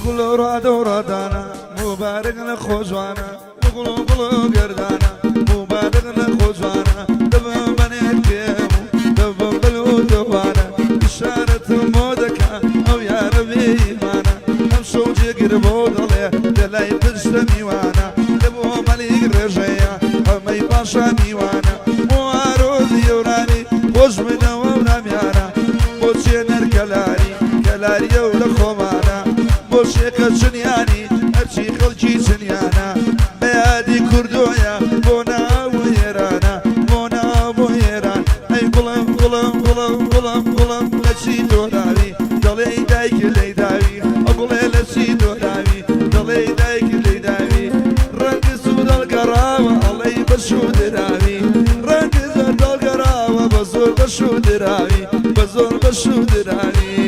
گوڵ ڕادە و ڕادانە موبارک لە خۆجوانە گوڵ و گوڵ و گەردانە موبارک لە خۆجوانە دەبم بەنێت پێم و دەبم بل و دەوانە ئیشارەتم بۆ دەکا ئەو یارە بێ ئیمانە ئەم شەو جێگر بۆ دەڵێ لە لای پشتە میوانە لە بۆ مەلیک ڕێژەیە ئەمەی پاشا میوانە بۆ ئارۆزی یۆرانی خۆش بنەوە و نامیانە بۆ چێنەر کەلاری کەلاریە و لە خۆمانە بۆ شێخە چنیانی هەرچی خەڵکی چنیانە بە یادی کوردۆیە بۆ ناو ئێرانە بۆ ناو بۆ ئێران ئەی گوڵم گوڵم گوڵم گوڵم گوڵم لە چی دۆراوی دەڵێی دایک لێی داوی ئەو گوڵێ لە چی دۆراوی دەڵێی دایک لێی داوی ڕەنگ سوور هەڵگەڕاوە ئەڵێی بە شوو دراوی ڕەنگ زەرد هەڵگەڕاوە بە زۆر بە شوو دراوی بە زۆر بە شوو دراوی.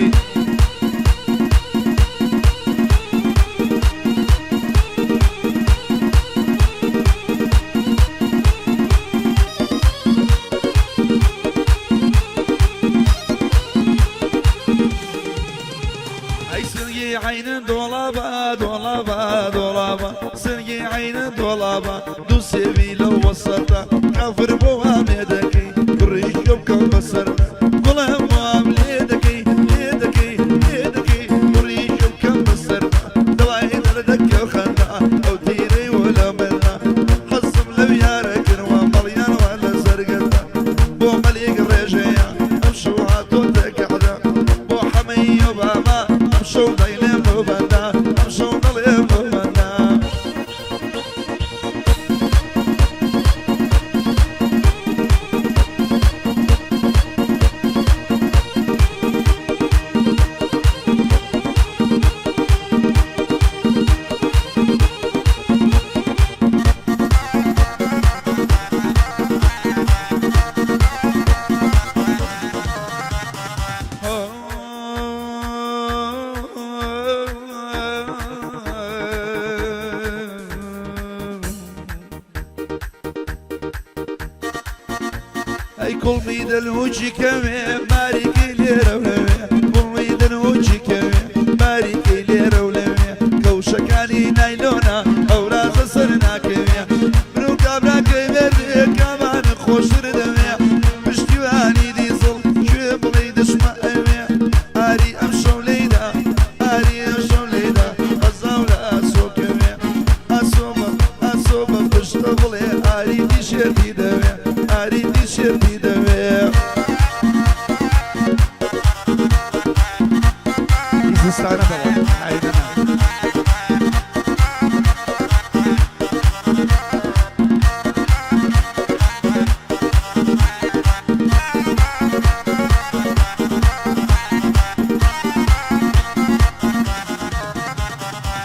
ئەی سنگی عەینن دۆڵابە دۆڵابە دۆڵابە سنگی عەینن دۆڵابە دوو سێوی لەو وەسەتە کافر بۆ وام لێ دەکەی کوڕی گوێ بکەم بەسەر گوڵم وام لێ دەکەی لێ دەکەی لێ دەکەی کوڕی گوێ بکەم بەسەر دەوای دەردەکە خەندە ئەو تیرەی وە لە منە حەزم لەو یارە کردوە مەڵیان وا لە زەرگەتە بۆ مەلیک ڕێژەیە ئەم شەو هاتۆتە کەعدە بۆ حەمەی ئۆباما ئەم شەو دەیڵێم بۆ بەندە ئەم شەو دەڵێم بۆ بەندە. ئەی کوڵمی دەلوچی کەوێ باریکی لێرە و لەوێ کوڵمی دەلوچی کەوێ باریکی لێرە و لەوێ کەوشەکانی نایلۆنە ئەورازە سەر ناکەوێ برو کابراکەی بێردێ کامان خۆشتر دەوێ پشتیوانی دیزڵ کوێ بڵێی دەچمە ئەوێ ئاری ئەم شەو لێیدا ئاری ئەم شەو لێیدا ئەزاو لە ئاسۆ کەوێ ئاسۆ بە ئاسۆ بە پشتە بڵێ ئاری تیشێرتی دەوێ ئاری تیشێرتی دەوێ. زستانە بەڵام هاوینە نا.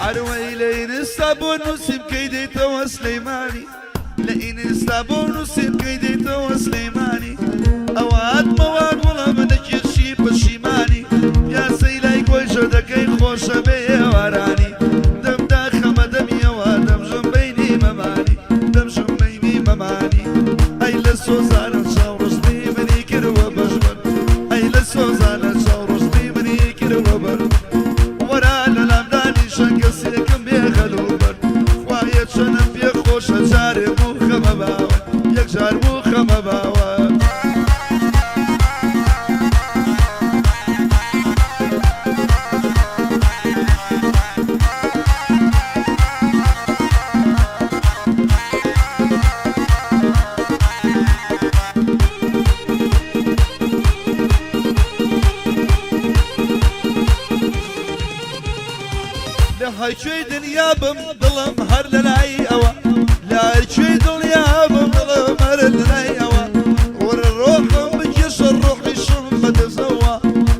عەروەی لە ئینستا بۆ نووسیم کەی دێیتەوە سلەیمانی لە ئینستا بۆ نووسیم کەی دێیتەوە سلەیمانی ئەوە هاتمەوە گوڵم دەکێشی پەشیمانی پیاسەی لای گۆیژە دەکەی خۆشە بێ ئێوارانی دەم داخەمە دەمیەوە دەمژم بەینی مەمانی دەمژم بەینی مەمانی ئەی لە سۆزانە چاو ڕشتنی منی کردوە بەژمەن ئەی لە سۆزانە چاو ڕشتنی منی کردوە بەر وەرە لە لام دانیشە کەسێکم بێ خەلوبەر خوایە چەنم پێ خۆشە جارێ بوو خەمە باوە یەکجار بوو خەمە باوە. لە هەرکوێی دنیا بم دڵم هەر لەلای ئەوە لە هەرکوێی دڵیا بم دڵم هەر لەلای ئەوە وەرە ڕۆحم بکێشە ڕۆحیشم بەدەستەوە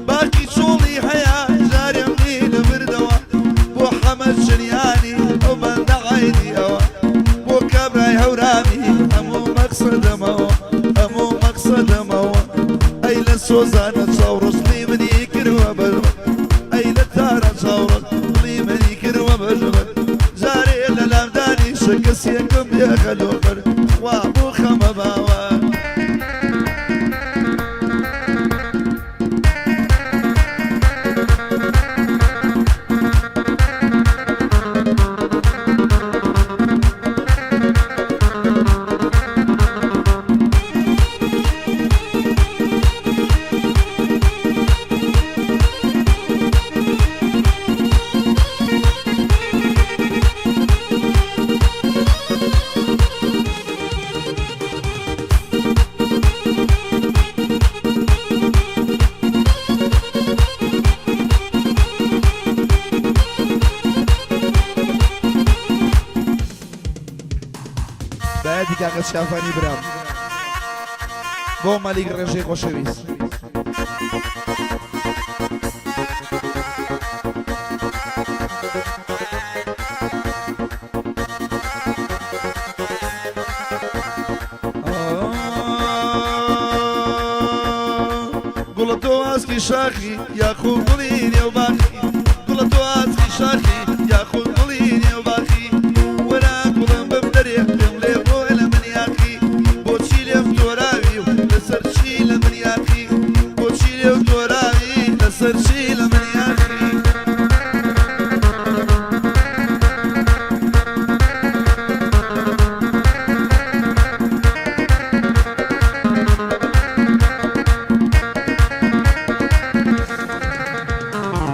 باقی چۆڵی هەیە جارێم نی لە بردەوە بۆ حەمە چنیانی ئەو بەندە عەینی ئەوە بۆ کابرای هەورامی هەموو مەقسەدەمەوە هەموو مەقسەدەمەوە ئەی لە سۆزانە چاوڕشتنی منی کردوە بەر ئەی لە تارە چاوڕشتنی منی کردوە بەژبەر جارێ لە لامدانی کەسێکم بێخەلۆبەر خوا بۆ خەمە باوە. بەیادی کاکە چیاڤانی برام بۆ مەلیک ڕێژەی خۆشەویست. گوڵە تۆ ئاسکی شاخی یاخو گوڵی نێو باخی گوڵە تۆ ئاسکی شاخی یاخو گوڵی نێو باخی وەرە گوڵم بمدەرێ پێم لێ بۆ لە من یاخی بۆچی لێم تۆراوی و لەسەر چی لە من یاخی بۆچی لێو تۆراوی لەسەر چی لە من یاخی.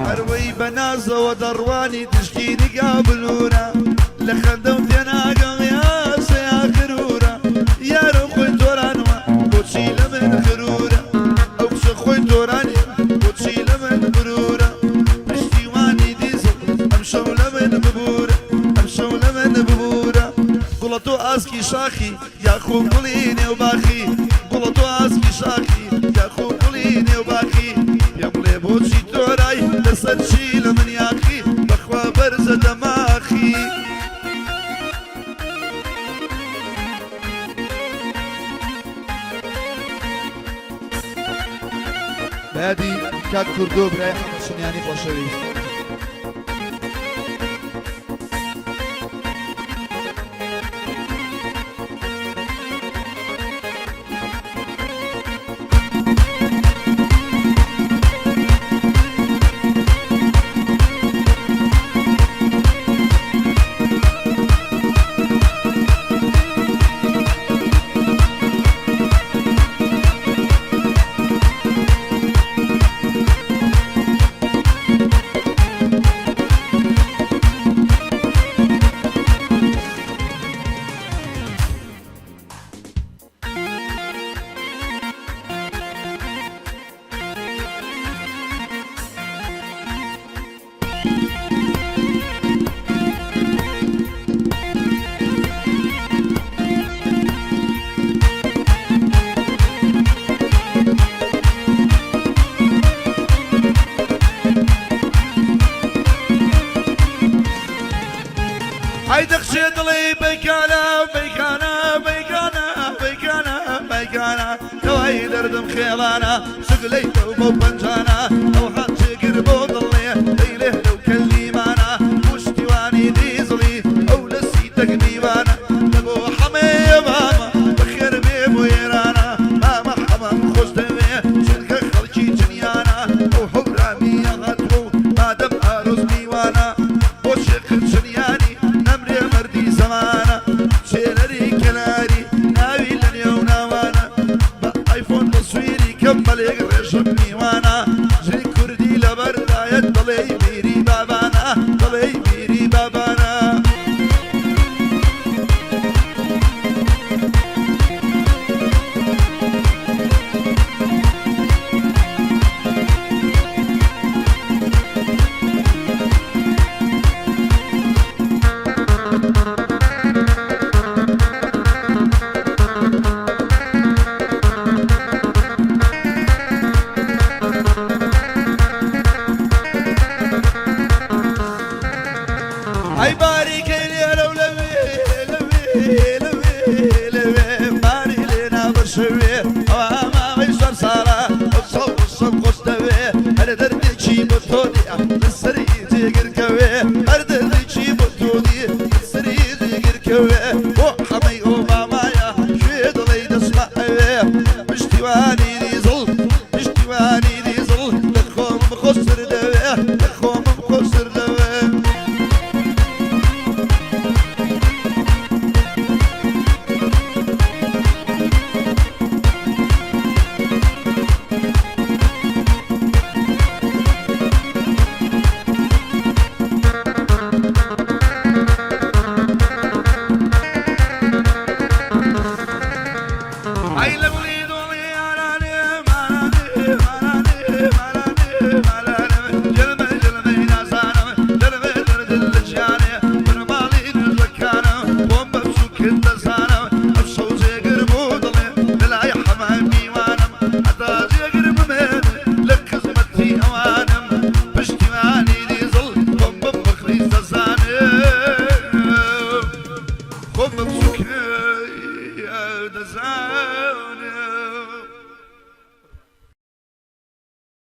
هەروەی بە نازەوە دەڕوانی تشکی نیگا بلورە لە خەندەم تێناگەم یا سەیا غرورە یارم خۆی تۆرانوە بۆچی لە من غرورە ئەو کچە خۆی تۆرانیە بۆچی لە من غرورە پشتیوانی دیزڵ ئەمشەو لە من ببورە ئەمشەو لە من ببورە گوڵە تۆ ئاسکی شاخی یاخو گوڵی نێو باخی گوڵە تۆ ئاسکی شاخی یاخو گوڵی نێو باخی پێم بڵێ بۆچی تۆرای لەسەر چی لە من یاخی بەخوا بەرزە دەماخی. بەیادی کاک کوردۆ برای حەمە شنیانی خۆشەویست. ئەی دەخشێ دڵی بەیکانە بەیکانە بەیکانە بەیکانە بەیکانە دەوای دەردم خێڵانە سگلەی لەو بەو پەنجانە ئەو حاجێگر بۆ دڵێ دەیلێ لەو کەلیمانە پشتیوانی دیزڵی ئەو لە سیتەک میوانە لە بۆ حەمەیە مامە بەخێر بێ بۆ ئێرانە مامە حەمەم خۆش دەوێ چونکە خەڵکی جنیانە ئەو هەورامیە هاتووە و مادەم ئارۆز میوانە بۆ شێخ چنیانی نەمرێ مەردی زەمانە چێنەری کەلاری ناوی لە نێو ناوانە بە ئایفۆن تەسویری کەم بەلێک ڕێژم میوانە ژنی کوردی لەبەردایەت دەڵێی میری بابانە دەڵێی میری بابانە. ئەی باریکەی لێرە و لەوێ لەوێ لەوێ لەوێ باری لێ نابەشەوێ ئەوە ماوەی زۆر ساڵە ئەو سەو سەم خۆش دەوێ هەر دەردێکی بۆ تۆ دیە لەسەری جێگر کەوێ هەر دەردێکی بۆ تۆ دیە لەسەری جێگر کەوێ بۆ حەمەی ئۆبامایە کوێ دڵی دەچمە ئەوێ پشتیوانی دیزڵ پشتیوانی دیزڵ لە خۆمم خۆشتر دەوێ لە خۆمم خۆشتر دەوێ. بچووکەیە دەزانێ.